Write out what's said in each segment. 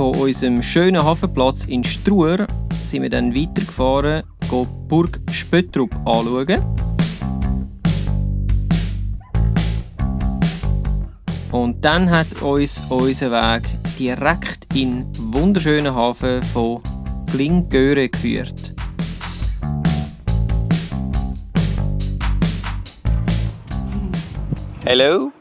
von unserem schönen Hafenplatz in Struer sind wir dann weitergefahren, die Burg Spöttrup anschauen. Und dann hat uns unser Weg direkt in den wunderschönen Hafen von Glingöre geführt. Hello,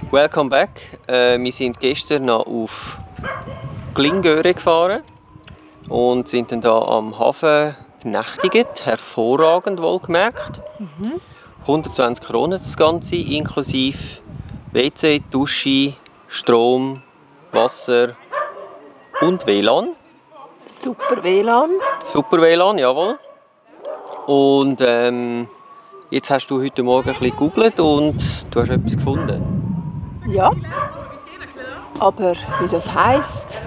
welcome back. Wir sind gestern noch auf Glingöre gefahren und sind dann hier am Hafen genächtigt. Hervorragend wohlgemerkt. 120 Kronen das Ganze, inklusive WC, Dusche, Strom, Wasser und WLAN. Super WLAN. Super WLAN, jawohl. Und jetzt hast du heute Morgen ein bisschen gegoogelt und du hast etwas gefunden. Ja. Aber wie das heisst,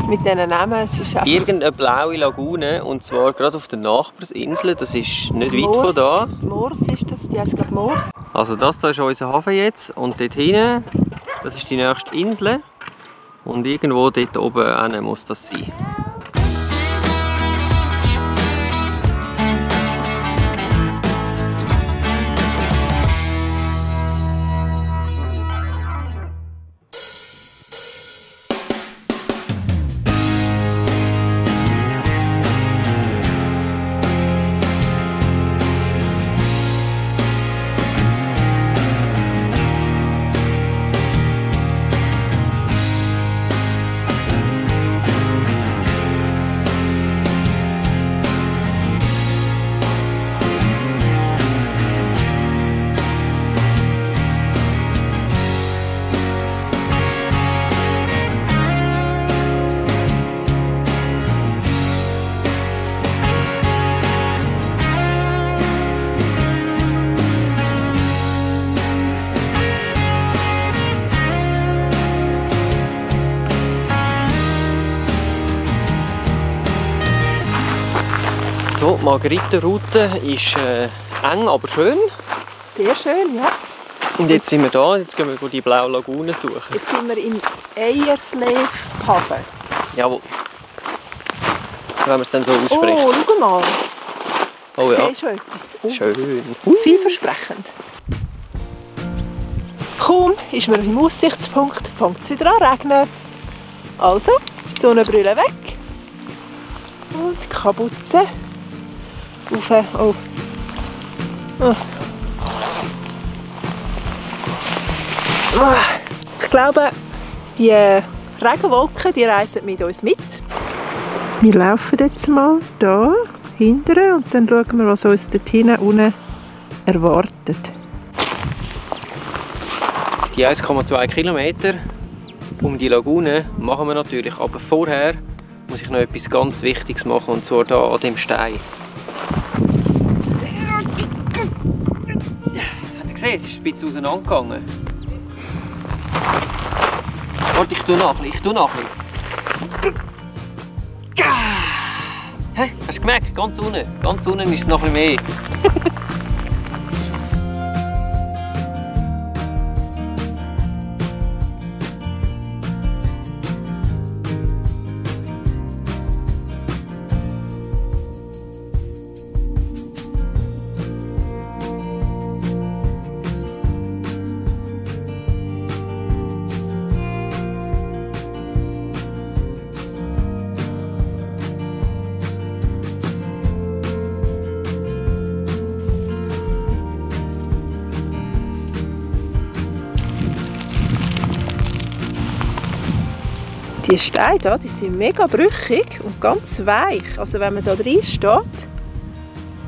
mit diesen Namen, es ist einfach... Irgendeine blaue Lagune, und zwar gerade auf der Nachbarsinsel, das ist nicht weit von da. Moors ist das, die heisst glaube Moors. Also das hier ist unser Hafen jetzt und dort hinten, das ist die nächste Insel. Und irgendwo dort oben muss das sein. So, die Margaritenroute ist eng, aber schön. Sehr schön, ja. Und jetzt sind wir da, jetzt gehen wir die blaue Lagune suchen. Jetzt sind wir im Eierslev Hafen. Jawohl. Wenn man es dann so ausspricht. Oh, schau mal. Oh ja. Siehst du etwas? Oh. Schön. Vielversprechend. Kaum ist man im Aussichtspunkt, fängt es wieder an zu regnen. Also, Sonnenbrille weg. Und die Kapuze. Auf. Oh. Oh. Ich glaube, die Regenwolken, die reisen mit uns mit. Wir laufen jetzt mal hier hinten und dann schauen wir, was uns dort hinten unten erwartet. Die 1,2 Kilometer um die Lagune machen wir natürlich, aber vorher muss ich noch etwas ganz Wichtiges machen, und zwar hier an dem Stein. Habt ihr gesehen, es ist ein bisschen auseinandergegangen. Warte, ich tue noch ein bisschen. Hä? Hast du gemerkt? Ganz unten ist es noch ein bisschen mehr. Die Steine hier, die sind mega brüchig und ganz weich. Also wenn man da drin steht,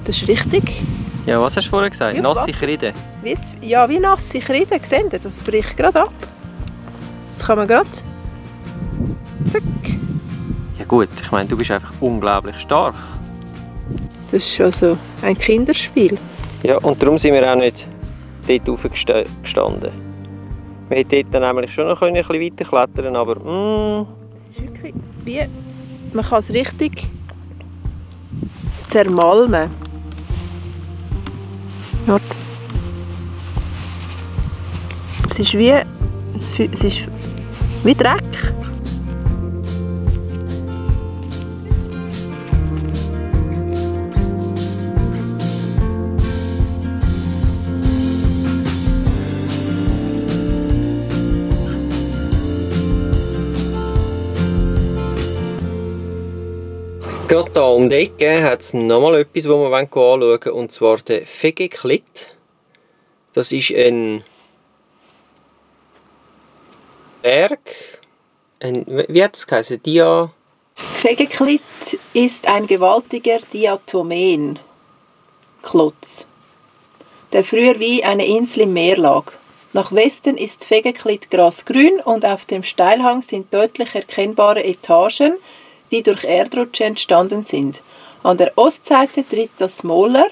das ist richtig... Ja, was hast du vorher gesagt? Ja, nasse Kreide? Ja, wie nasse Kreide. Seht ihr? Das bricht gerade ab. Jetzt kann man gerade... Zack. Ja gut, ich meine, du bist einfach unglaublich stark. Das ist schon so ein Kinderspiel. Ja, und darum sind wir auch nicht dort hochgestanden. Wir hätten dort dann nämlich schon noch ein bisschen weiter klettern, aber Es ist wirklich wie... Man kann es richtig zermalmen. Warte. Es ist wie Dreck. Gerade hier um die Ecke hat es nochmal etwas, das wir anschauen wollen, und zwar den Fegeklitt. Das ist ein Berg, wie hat es geheißen? Fegeklitt ist ein gewaltiger Diatomenklotz, der früher wie eine Insel im Meer lag. Nach Westen ist Fegeklitt grasgrün und auf dem Steilhang sind deutlich erkennbare Etagen, die durch Erdrutsche entstanden sind. An der Ostseite tritt das Smoler,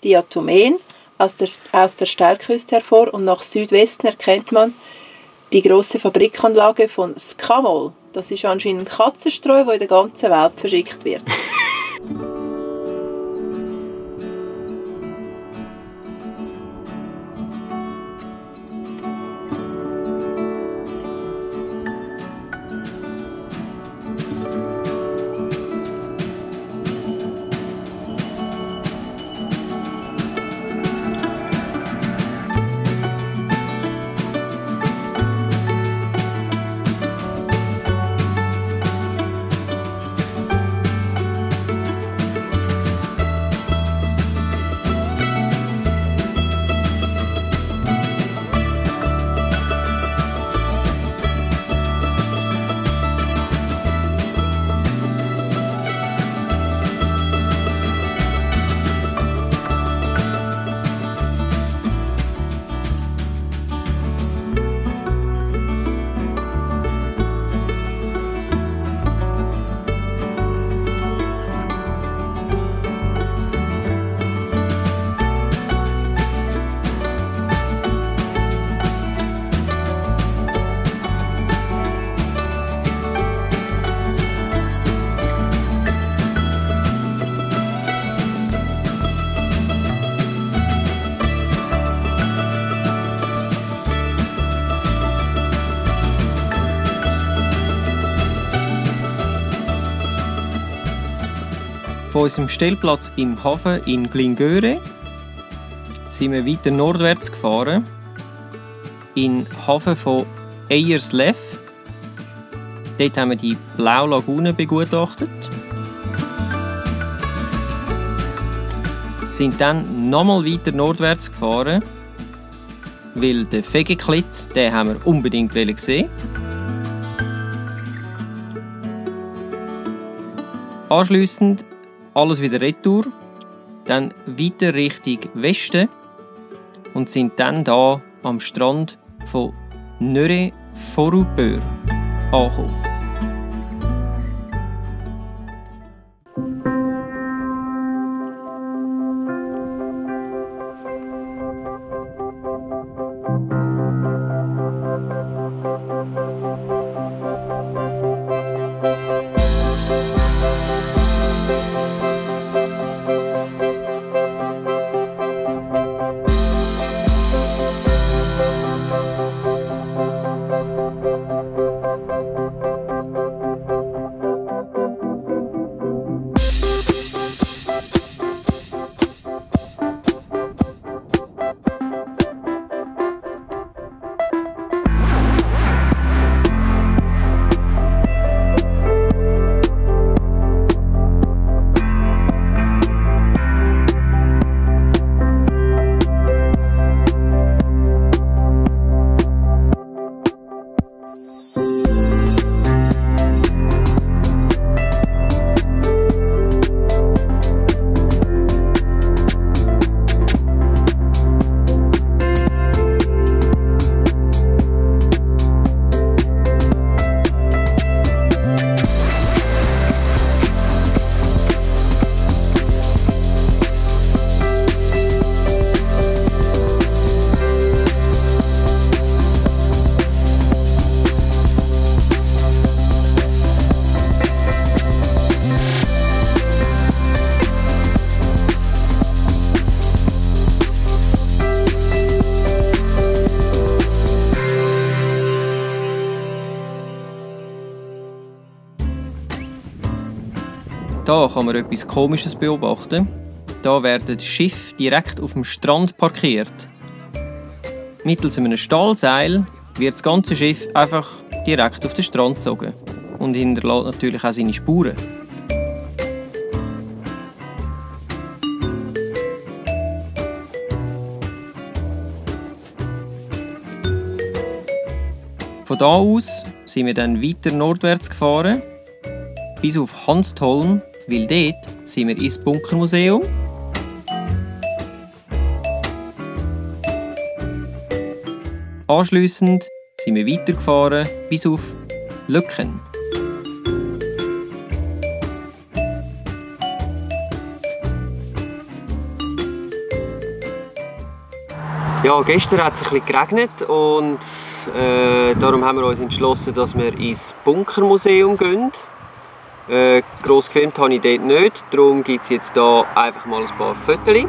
Diatomen, aus der Steilküste hervor und nach Südwesten erkennt man die große Fabrikanlage von Scamol. Das ist anscheinend Katzenstreu, das in der ganzen Welt verschickt wird. Von unserem Stellplatz im Hafen in Glingöre sind wir weiter nordwärts gefahren, in den Hafen von Eyerslev. Dort haben wir die blaue Lagune begutachtet. Sind dann nochmal weiter nordwärts gefahren, weil den Fegeklitt, den haben wir unbedingt sehen. Anschliessend alles wieder retour, dann weiter Richtung Westen und sind dann da am Strand von Nöre-Forupeur angekommen. Da kann man etwas Komisches beobachten. Da werden Schiffe direkt auf dem Strand parkiert. Mittels einem Stahlseil wird das ganze Schiff einfach direkt auf den Strand gezogen und hinterlässt natürlich auch seine Spuren. Von da aus sind wir dann weiter nordwärts gefahren, bis auf Hanstholm, weil dort sind wir ins Bunkermuseum. Anschliessend sind wir weitergefahren bis auf Löcken. Ja, gestern hat es ein bisschen geregnet und darum haben wir uns entschlossen, dass wir ins Bunkermuseum gehen. Gross gefilmt habe ich dort nicht, darum gibt es jetzt hier einfach mal ein paar Fotos.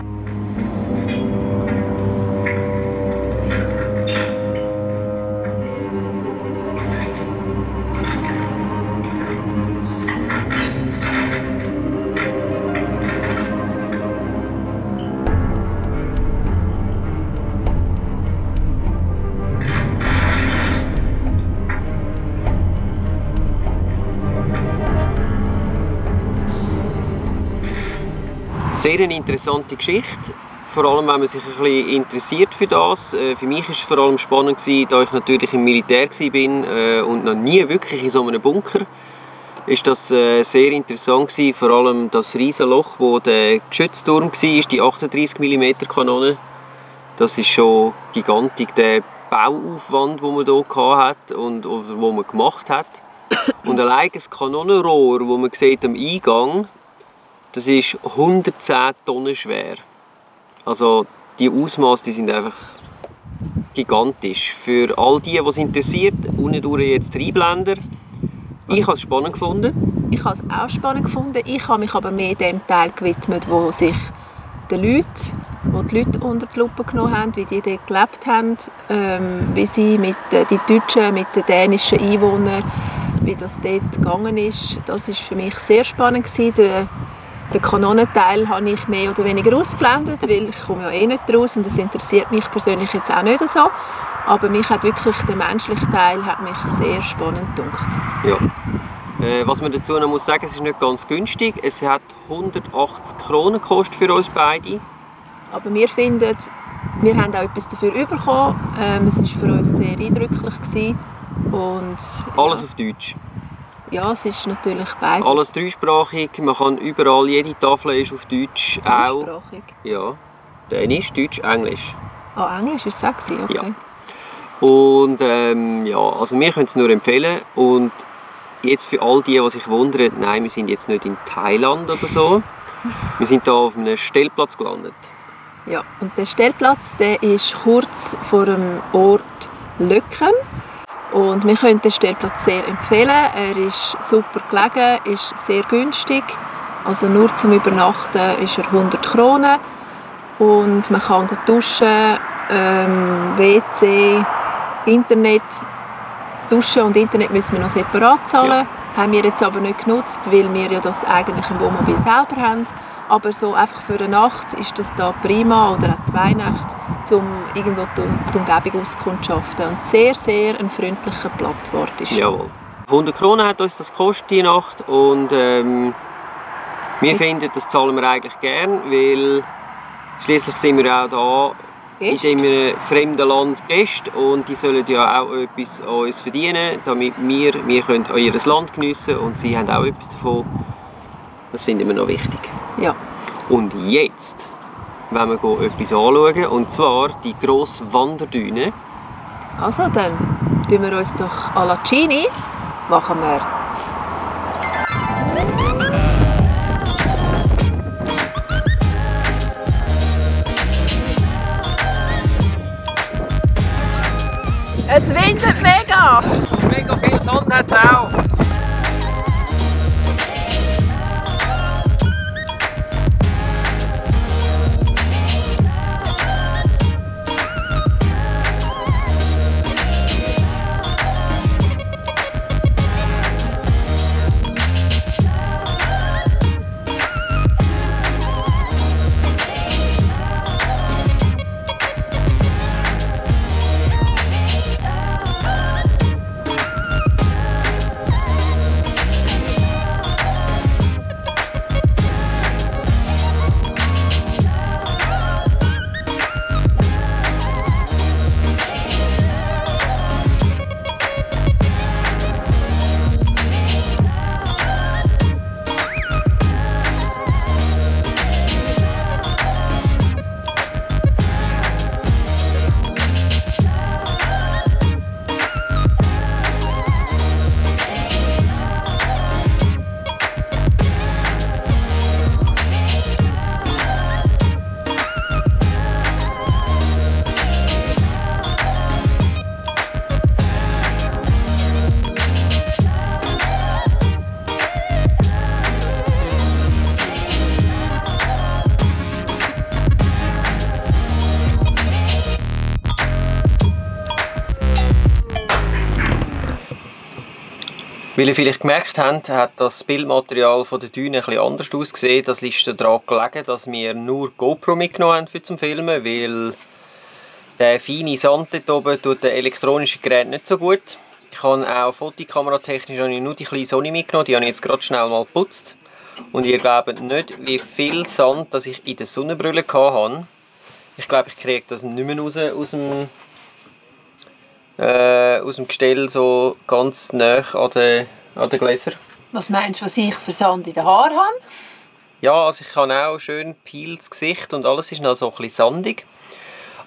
Sehr eine interessante Geschichte, vor allem wenn man sich ein bisschen interessiert für das. Für mich war es vor allem spannend, da ich natürlich im Militär war und noch nie wirklich in so einem Bunker. Ist das sehr interessant gewesen, vor allem das Riesenloch, wo der Geschützturm war, die 38 mm Kanone. Das ist schon gigantisch, der Bauaufwand, den man hier hatte und wo man gemacht hat. Und allein das Kanonenrohr, das man sieht am Eingang, das ist 110 Tonnen schwer. Also die Ausmaße sind einfach gigantisch. Für all die, die es interessiert, unten durch jetzt Reinblender. Ich habe es spannend gefunden. Ich habe es auch spannend gefunden. Ich habe mich aber mehr dem Teil gewidmet, wo sich die Leute unter die Lupe genommen haben, wie die dort gelebt haben, wie sie mit den Deutschen, mit den dänischen Einwohnern, wie das dort gegangen ist. Das war für mich sehr spannend gewesen. Den Kanonenteil habe ich mehr oder weniger ausgeblendet, weil ich komme ja eh nicht raus und das interessiert mich persönlich jetzt auch nicht so. Aber mich hat wirklich der menschliche Teil hat mich sehr spannend gedacht. Ja. Was man dazu noch muss sagen, es ist nicht ganz günstig. Es hat 180 Kronen gekostet für uns beide. Aber wir finden, wir haben auch etwas dafür bekommen. Es war für uns sehr eindrücklich gewesen. Und, alles auf Deutsch. Ja, es ist natürlich beides. Alles dreisprachig, man kann überall, jede Tafel ist auf Deutsch. Dreisprachig? Ja, Dänisch, Deutsch, Englisch. Ah, Englisch ist sexy, okay. Ja. Und ja, also wir können es nur empfehlen. Und jetzt für all die sich wundern, nein, wir sind jetzt nicht in Thailand oder so. Wir sind hier auf einem Stellplatz gelandet. Ja, und der Stellplatz, der ist kurz vor dem Ort Löcken. Und wir können den Stellplatz sehr empfehlen. Er ist super gelegen, ist sehr günstig. Also nur zum Übernachten ist er 100 Kronen. Und man kann duschen, WC, Internet. Duschen und Internet müssen wir noch separat zahlen. Ja. Haben wir jetzt aber nicht genutzt, weil wir ja das eigentlich im Wohnmobil selber haben. Aber so einfach für eine Nacht ist das da prima, oder auch 2 Nächte, um irgendwo die Umgebung auszukundschaften. Und sehr, sehr ein freundlicher Platzwart ist. Jawohl. 100 Kronen hat uns das gekostet, die Nacht. Und wir finden, das zahlen wir eigentlich gern, weil schließlich sind wir auch da Gäste. In einem fremden Land Gäste und die sollen ja auch etwas an uns verdienen, damit wir können euer Land geniessen und sie haben auch etwas davon. Das finden wir noch wichtig. Ja. Und jetzt wollen wir etwas anschauen, und zwar die grosse Wanderdüne. Also dann tun wir uns doch à la Cini machen wir. Es windet mega! Mega viel Sonne hat es auch! Wie ihr vielleicht gemerkt habt, hat das Bildmaterial von der Düne ein bisschen anders ausgesehen. Das ist daran gelegen, dass wir nur GoPro mitgenommen haben für zum Filmen, weil der feine Sand dort oben tut das elektronische Gerät nicht so gut. Ich habe auch fotokameratechnisch nur die kleine Sony mitgenommen, die habe ich jetzt gerade schnell mal geputzt. Und ihr glaubt nicht, wie viel Sand das ich in der Sonnenbrille hatte. Ich glaube, ich kriege das nicht mehr raus aus dem Gestell, so ganz nah an den Gläsern. Was meinst du, was ich für Sand in den Haaren habe? Ja, also ich habe auch schön peeltes Gesicht und alles ist noch so ein bisschen sandig.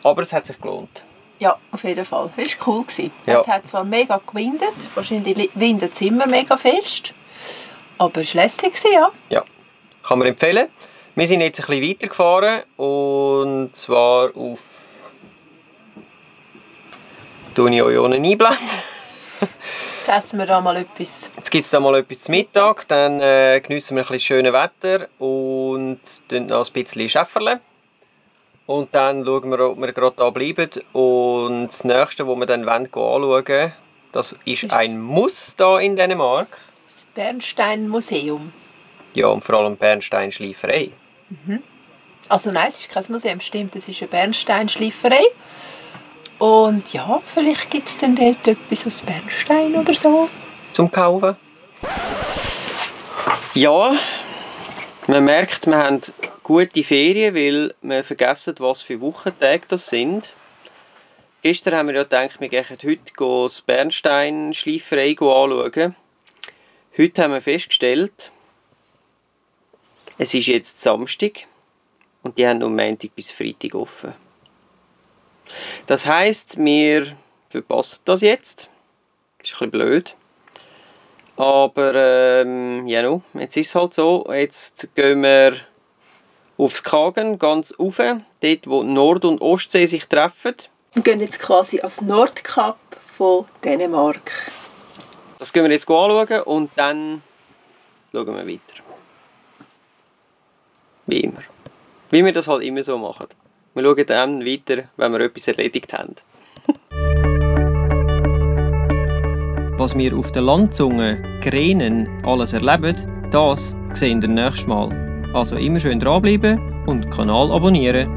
Aber es hat sich gelohnt. Ja, auf jeden Fall. Das war cool. Ja. Es hat zwar mega gewindet, wahrscheinlich windet es immer mega fest, aber es war lässig, ja. Ja, kann man empfehlen. Wir sind jetzt ein bisschen weitergefahren und zwar auf... Tue ich euch unten einblenden. Jetzt essen wir da mal etwas. Jetzt gibt es da mal etwas zum Mittag, dann geniessen wir ein bisschen schönes Wetter und dann noch ein bisschen Schäferle. Und dann schauen wir, ob wir gerade da bleiben. Und das nächste, was wir dann anschauen wollen, das ist ein Muss hier in Dänemark. Das Bernstein-Museum. Ja, und vor allem Bernsteinschleiferei. Also nein, es ist kein Museum, stimmt, es ist eine Bernsteinschleiferei. Und ja, vielleicht gibt es dann dort etwas aus Bernstein oder so. Zum Kaufen. Ja, man merkt, wir haben gute Ferien, weil wir vergessen, was für Wochentage das sind. Gestern haben wir ja gedacht, wir gehen heute das Bernsteinschleiferei anschauen. Heute haben wir festgestellt, es ist jetzt Samstag und die haben am Montag bis Freitag offen. Das heisst, wir verpassen das jetzt. Das ist ein bisschen blöd. Aber ja, no, jetzt ist es halt so. Jetzt gehen wir aufs Kagen, ganz rauf, dort wo Nord- und Ostsee sich treffen. Wir gehen jetzt quasi ans Nordkap von Dänemark. Das gehen wir jetzt anschauen und dann schauen wir weiter. Wie immer. Wie wir das halt immer so machen. Wir schauen dann weiter, wenn wir etwas erledigt haben. Was wir auf der Landzunge Gränen alles erleben, das sehen wir nächstes Mal. Also immer schön dranbleiben und den Kanal abonnieren.